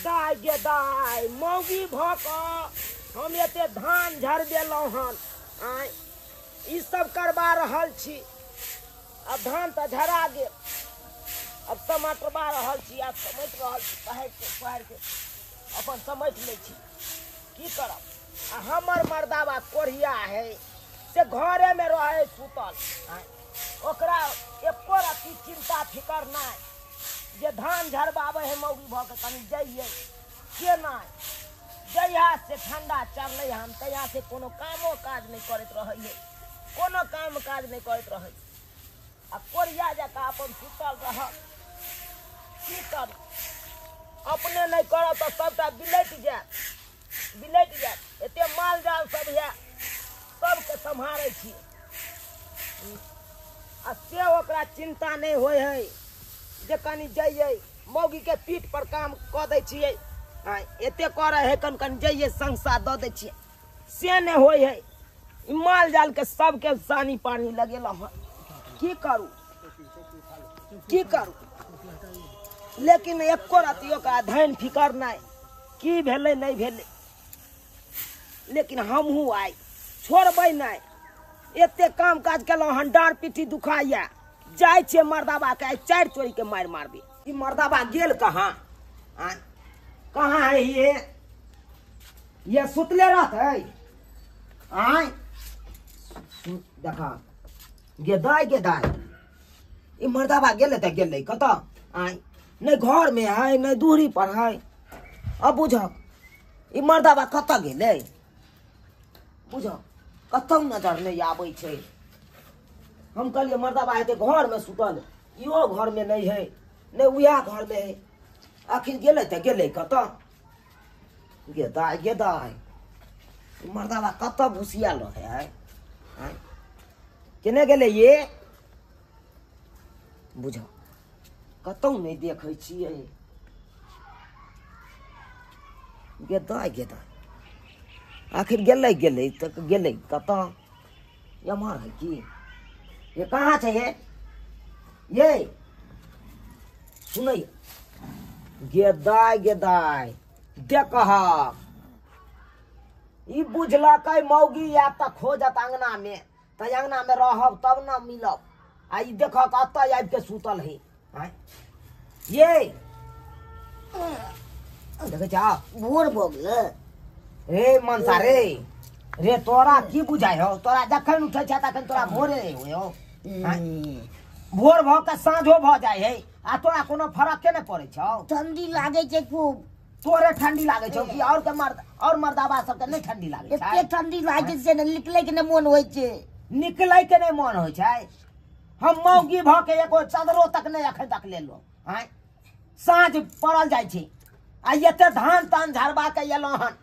दाय गे दाय मौगी भ क हम एते धान झरबेलहुँ हन। आँय ई सब करबा रहल छी। अब धान तऽ झरा गेल, अब समटबा रहल छी, आब समेट रहल छी, पहाड़ि के अपन समेट लै छी। की करब, आ हमर मर्दाबा कोढ़िया है से घरे में रहे सुतल। आँय ओकरा एको रत्ती चिंता फिकर नहीं जे धान झरबाबै है मौगी भऽ के कनि जइयै के नहि। जहिया से ठंडा चढ़लै हन तहिया से कोनो कामो काज नहि करैत रहै, कोनो काम काज नहि करैत रहै। आ कोरिया जकाँ अपन सुतल रहल। की करी, अपने नहि करब तऽ सबटा बिलटि जायत, बिलटि जायत। एते माल जाल सब यऽ, सबके सम्हारै छी। आ से ओकरा चिंता नहि होइ है जे कनि जइयै, मौगी के पीठ पर काम कऽ दै छियै। एते करै है कन कन जइयै संग साथ दऽ दै छियै, से नहि होइ है। ई माल जाल के सबके सानी पानी लगेलहुँ हन। की करू की करू, लेकिन एको रत्ती ओकरा धनि फिकर नहि की भेलै नहि भेलै। लेकिन हमहूँ आइ छोड़बै नहि। एते काम काज केलहुँ हन, डाँड़ पिट्ठी दुखाइए। जाइ छियै मर्दाबा के आइ चारि चोरी के मारि मारबै। ई मर्दाबा गेल कहाँ? आँय कहाँ है ये सुतले रहतै? आँय देखा गेदाय गेदाय, ई मर्दाबा गेलै तऽ गेलै कतऽ? आँय नहि घर में है नहि दूरी पर है। अब बुझक ई मर्दाबा कतऽ गेलै? बुझक कतौ नजर नहि आबै छै। हम कहलियै मर्दाबा हेतै घर में सुतल, इहो घर में नहीं है नहि उएह घर में है। आखिर गेलै तऽ गेलै कतऽ? गेदाय गेदाय, मर्दाबा कतऽ घुसियाल रहै है? केने गेलै ये? बुझ कतौ नहि देखै छियै। गेदाय गेदाय, आखिर गेलै गेलै तऽ गेलै कतऽ? एम्हर है की? ये कहाँ छै ये? ये सुनै गेदाय गेदाय, देखह ई बुझलकै मौगी आयत तऽ खोजत अंगना में, तऽ अंगना में रहब तब न मिलब। आ ई देखक अतऽ आबि के सुतल है। आँय ये देखै छह भोर भऽ गेलै। रे मनसा रे रे, तोरा की बुझाइ हौ? तोरा जखन उठै छै तखन तोरा भोरे होइ हौ। भोर भऽ के साँझो भऽ जाइ है आ तोरा कोनो फरके नहि पड़ै छौ। ठंडी लागै छै खूब। तोरे ठंडी लागै छौ कि और के मर्द और मर्दाबा सबके नहि ठंडी लागै छै? एते ठंडी लागै छै से निकलै के नहि मोन होइ छै। निकलै के नहि मोन होइ छै? हम मौगी भऽ के एगो चादरो तक नहि अखन तक लेलहुँ। आँय साँझ पड़ल जाइ छै आ एते धान तान झरबा के एलहुँ हन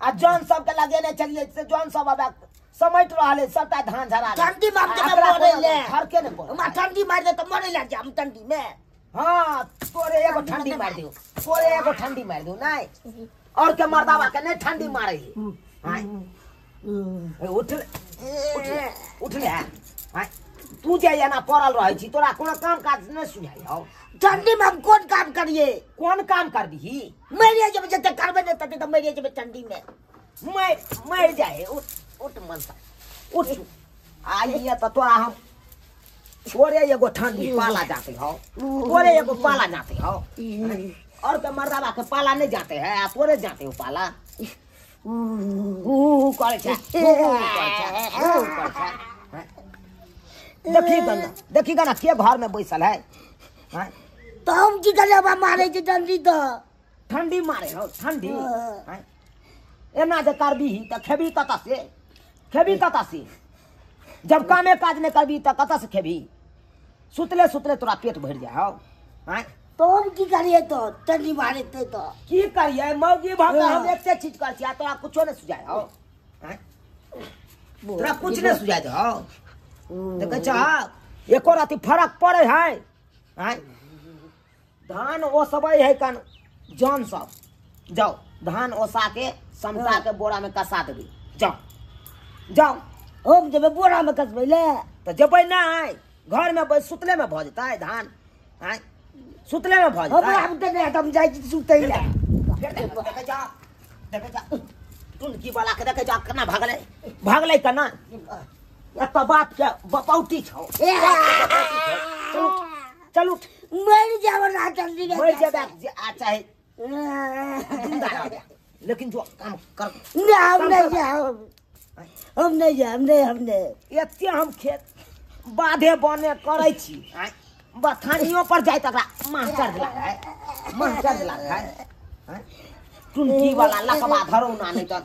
आ जन सबके लगेने छलियै से जन सब अब समेट रहल है सबटा धान झरा। ठंडी मार के मरै ले, फरके नहि पड़ै। हमरा ठंडी मारि दे तऽ मरै ले जाम ठंडी में। हाँ तोरे एगो ठंडी मारि दियौ, तोरे एगो ठंडी मारि दियौ। नहि और के मर्दाबा के नहि ठंडी मारै है। आँय उठ उठ उठ ले। आँय तू जे एना पड़ल रहै छी तोरा कोनो काम काज नहि सुझाइ हौ? ठंडी में हम कोन काम करिए? कोन काम करबिही? मरिए जेबै, जते करबै नहि तते तऽ मरिए जेबै ठंडी में। मरि मरि जाइ। उठ उठ मनसा उठ। आइए तऽ तोरा हम तोरे एगो ठंडी पाला जाते हौ, तोरे एगो पाला जाते हौ। और के मर्दाबा के पाला नहीं जाते है आ तोरे जाते हो पाला। ऊ करै छै, ऊ करै छै, ऊ करै छै। देखी गना, देखी गना के घर में बैसल है। तऽ हम की करियै, हमरा मारै छै ठंडी तऽ। ठंडी मारे हौ ठंडी। एना जे करबिही तऽ खेबही कतऽ से? खेबही कतऽ से? जब कामे काज नहि करबिही तऽ कतऽ से खेबही? सुतले सुतले तोरा पेट भरि जाइ हौ। आँय तऽ हम की करियै तऽ ठंडी मारै तऽ की करियै? मौगी भऽ के हम एते चीज करै छी आ तोरा कुछो नहि सुझाइ हौ। आँय तोरा कुछ नहि सुझाइ हौ? देखै छहक एको रत्ती फरक पड़ै है? आँय धान ओसबै है कन जन सब, जाओ धान ओसा के समटा के बोरा में कसा देबै। जाओ जाओ। हम जेबै बोरा में कसबै ले? तऽ जेबै नहि, घर में सुतले में भऽ जेतै धान। आँय सुतले में भऽ जेतै। हमरा हम तऽ नहि, हम जाइ छी सुतै लए। फेर देखै जा, देखै जा टुनकी वाला के, देखै जा केना भागलै, भागलै केना। एतऽ बाप के बपौटी छौ। चलू चलू, मरि जाब ना जल्दी, मरि जेबै आ चाहे जिंदा रहबै, लेकिन जो काम कर। ना हम नहीं जाब, हम नहीं जाब, नहीं हम नहीं। एते हम खेत बाधे बने करै छी, बथानियो पर जाय तकरा मास्टर देलक है, मास्टर देलक है। टुनकी वाला लकबा धरो ना, नहीं तऽ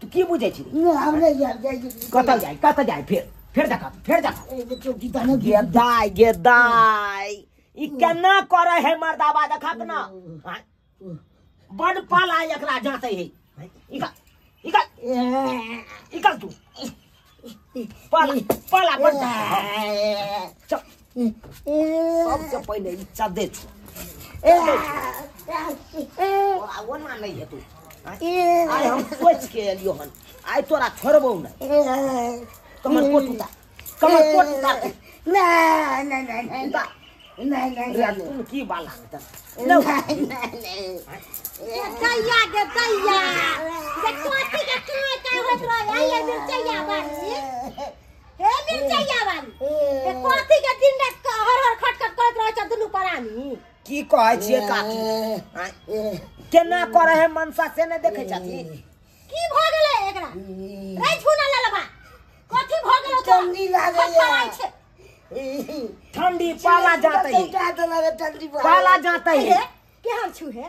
तू की बुझै छी? हम नहीं जाब, जाइ कतऽ जाय, कतऽ जाय? फेर फेर देखा, फेर देखा। गे दाय, गे दाय, ई केना करै है मर्दाबा, देखा ना बड पाला एकरा जाते है। इका इका इका तू पाला पाला बड। सबसे पहिले ई चदे छु, ओना नहीं हेतु। आइ हम सोच के एलियो हन, आइ तोरा छोड़बौ नहीं। कमर कोट उतार, कमर कोट उतार। ना ना ना ना नहीं नहीं, तुम की बाला नहीं नहीं। दैया गे दैया, जे कथी के काय काय होइत रहै ये मिरचैया वाली, हे मिरचैया वाली, हे कथी के दिन रात हर हर खटखट करैत रहै छ दुनू प्राणी। की कहै छियै काकी, केना करै है मनसा से नहि देखै छथिन? की भ गेलै एकरा रे छुना ललबा, कथी भ गेलौ? ठंडी लागै, ठंडी पाला जाते है, पाला जाते है। केहन छु हे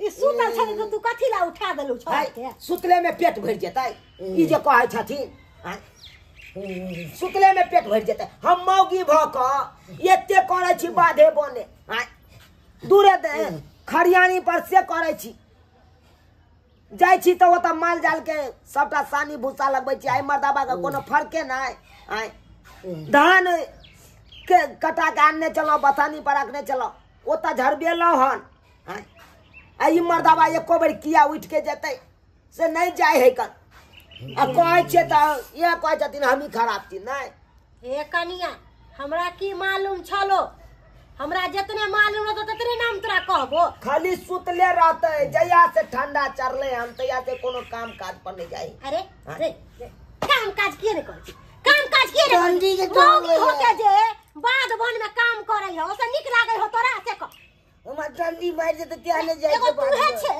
ई सुतल छलै त तू कथी ला उठा देलौ छौ के? सुतले में पेट भरि जेतै ई जे कहै छथिन, सुतले में पेट भरि जेतै। हम मौगी भ क एते करै छी बाधे बने, दूरे दे खरियानी पर से करै छी, जाइ छी तऽ ओतऽ माल जाल के सबटा सानी भूसा लगबै छी। आइ मर्दाबा के कोनो फर्के नहि। आइ धान के कटा के आनने चलौ, बथानी पर रखने चलौ, ओतऽ झरबेलहुँ हन। आ ई मर्दाबा एको बेर किया उठि के जेतै से नहि जाइ है कन। आ कहै छियै तऽ इएह कहै छथिन हमही खराब छी। नहि हे कनिया, हमरा की मालूम छलो, हमरा जितने मालूम रहतो ततने नाम तोरा कहबो। खाली सुतले रहते, जहिया से ठंडा चढ़ले हन तहिया से कोनो काम काज पर नहीं जाई। अरे अरे काम काज किए नहीं करै, काम काज किए नहीं करै? मौगी होके जे बाध वन में काम करै हो ओसे नीक लागै हो तोरा से कह? हमरा ठंडी मारि जेतै त्या नहीं जाय। एगो तूहे छे,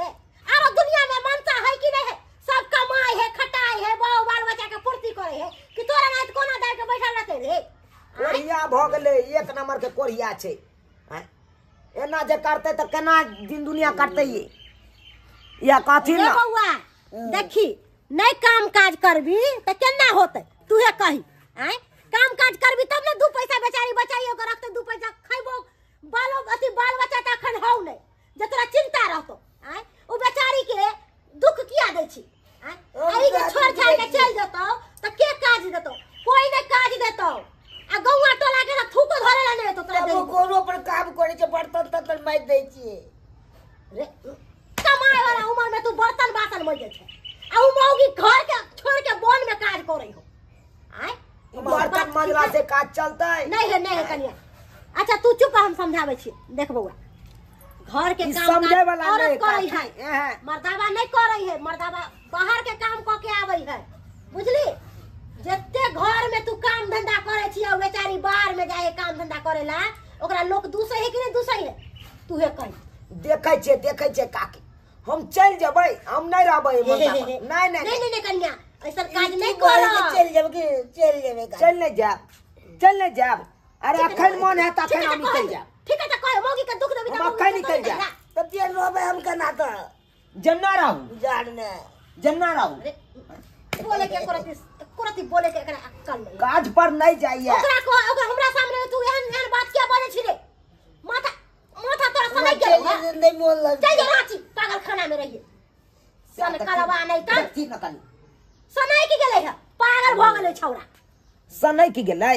आरो दुनिया में मनसा है कि नहीं है? सब कमाई है, खटाई है, बाऊ बाल बच्चा के पूर्ति करै है कि तोरा नाइत कोना दाय के बैठल रहते रे? कोढ़िया भ गेलै, एक नंबर के कोढ़िया छै। एना जे करतै तऽ केना दिन दुनिया कटतै या कथी ना? बौआ देखी, नहीं काम काज करबी तऽ केना होतै तूहे कही? आय काम काज करबी तब ने दू पैसा बेचारी बचाइयो के रखतै, दू पैसा खैबो, बालो अथी बाल बच्चा तऽ अखन हौ नहीं जे तोरा चिंता रहतो। आय ओ बेचारी के दुख किया दै छी? आय एहि के छोड़ छाड़ के चलि जेतौ तऽ के काज देतौ? कोई नहीं काज देतौ। आ गौआ टोला के थूको धरे ला नहीं तो तोरा। गोरो पर काम करे छै, बर्तन तर्तन माजि दै छियै। रे कमाए वाला उमर में तू बर्तन बासन माजै छै आ उ मौगी घर के छोड़ के वन में काज करै हो। आय बर्तन माजला से काज चलतै नहीं है, नहीं है कनिया। अच्छा तू चुप, हम समझाबै छी। देख बौआ, घर के काम समझे वाला औरत करै है, मर्दाबा नहीं करै है। मर्दाबा बाहर के काम क के आबै है, बुझली? जते घर में तू काम धंधा करे छी आ बेचारी बाहर में जाए काम धंधा करेला, ओकरा लोग दूसै है कि नहीं दूसै है? तू हे कह। देखै छे, देखै छे काकी, हम चल जेबै, हम नहीं रहबै। नहीं नहीं नहीं नहीं कन्या, ऐसा काज नहीं कर। चल जेबै कि चल जेबै? चल नहीं जाब, चल नहीं जाब। अरे अखन मन है त अखन हम निकल जाब। ठीक है त कह, मौगी के दुख देबी त हम अखन निकल जाब। त तेल रहबै हम केना त जन्ना रहू, जान ने जन्ना रहू। बोले के करती करती बोले के एकरा अक्कल नहीं, काज पर नहीं जाइए। ओकरा को ओकरा हमरा सामने तू एहन एहन बात किया बोले छी रे? माथा माथा तोरा सनै गेलौ नहीं मोन लग। चल जो रांची पागल खाना में रहिए, सन कलवा नहीं त ठीक न कनी सनै की गेलै है, पागल भ गेलै छौड़ा। सनै की गेलै?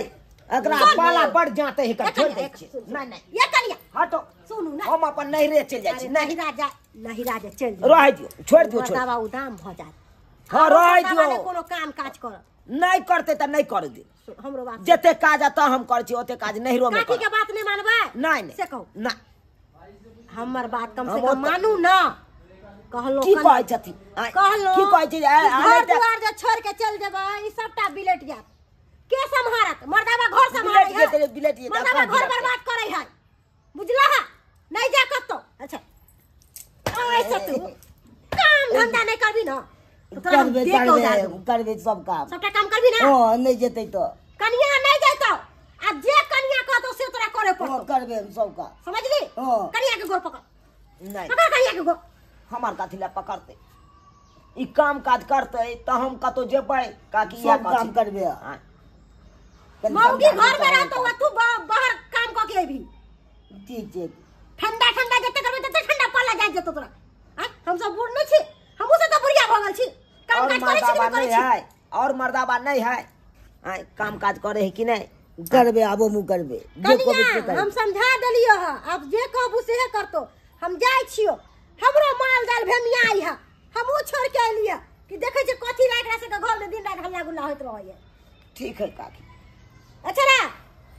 एकरा पाला बढ़ जाते है, छोड़ दै छी। नहीं नहीं ये कनिया हटो, सुनू ना, हम अपन नैहरे चल जाइ छी। नहीं राजा, नहीं राजा चल जा, रह दियो, छोड़ दियो, छोड़ बाबा उदाम भ जात। हां रह दियो, कोनो काम काज कर नहीं करते त नहीं कर दे। हमरो बात जते काज आता हम कर छी ओते काज नैहरो में काकी के बात नहीं मानबै? नहीं नहीं से कहू ना, हमर बात कम से कम मानू ना। कहलो की कहै छथिन? कहलो की कहै छै? घर दुआर जे छोड़ के चल जेबै ई सबटा बिलट जायत। के सम्हारत? मर्दाबा घर सम्हारै है, बिलट जेतै, मर्दाबा घर बर्बाद करै है, बुझला? नहीं जा कतौ। अच्छा ऐसे तू काम धंधा नहीं करबी ना तो तोरा हम करबे देख के उतार करबे देबो। करबे सब काम, सबटा काम करबी ना? हां नहीं जेतै तो कनिया नहीं जैतौ, आ जे कनिया कहतौ से तोरा करे पड़तौ। हां करबे हम सब काम, समझली? हां। कनिया के गोर पकड़, नहीं पकड़ कनिया के गोर। हमार कथी ला पकड़ते? ई काम काज करते त हम कतौ जेबै काकी इएह सब काम करबे। हां मौगी घर में रहतौ आ तू बाहर काम क के अइबी। ठीक छै। ठंडा ठंडा जते करबे तते ठंडा पाला जाय जेतौ तोरा। आय हम सब बूढ़ नहीं छी, हमहू सब त बुढ़िया भ गेल छी। काम और काज करै छी कि मर्दाबा नहीं करै नहीं छी? है, और मर्दाबा नहीं है। आय काम काज करे है कि नहीं? करबे, आबो मुँह करबे, जे कहबै से कनिया करबे। हम समझा देलियो ह, आब जे कहबू सेहे करतो। हम जाइ छियो, हमरो माल जाल भेमियाई ह, हमहू छोड़ के एलियै कि देखै छी कथी ला एकरा सबके घर में दिन रात हल्ला गुल्ला होइत रहैया। ठीक है काकी। अच्छा ना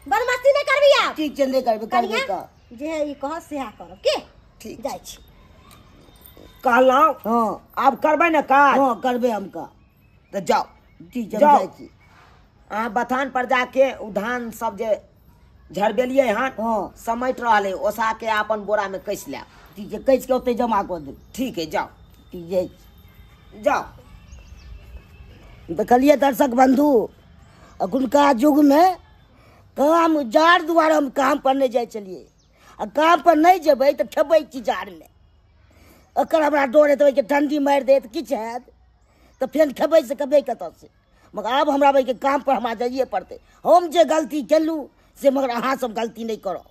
बदमाशी नहीं करबी आब? ठीक छै, नहीं करबे, करबे कनिया का जे ई कह सेहा करब के। ठीक जाइ छी। कहलहुँ हां आब करबै ने काज? हां करबे हम का। तऽ जाओ। ठीक छै, हम जाओ। जाइ छी। अहाँ बथान पर जाके उ धान सब जे झरबेलियै हन हां समेट रहल है, ओसा के अपन बोरा में कस लेब। ठीक छै, कस के ओतै जमा कऽ देब। ठीक है जाओ। ठीक जाइ छी। जाओ। देखलियै दर्शक बंधु, अखुनका युगमे काम जाड़ दुआरे हम काम पर नहि जाइ छलियै, आ काम पर नहि जेबै तऽ खेबै की जाड़मे? एकर हमरा डर हेतै ओहिके ठण्डी मारि देत किछु हैत तऽ फेर खेबै से खेबै कतऽसँ। मगर आब हमरा ओहिके काम पर हमरा जाइए पड़तै। हम जे गलती केलहुँ से मगर अहाँ सब गलती नहि करब।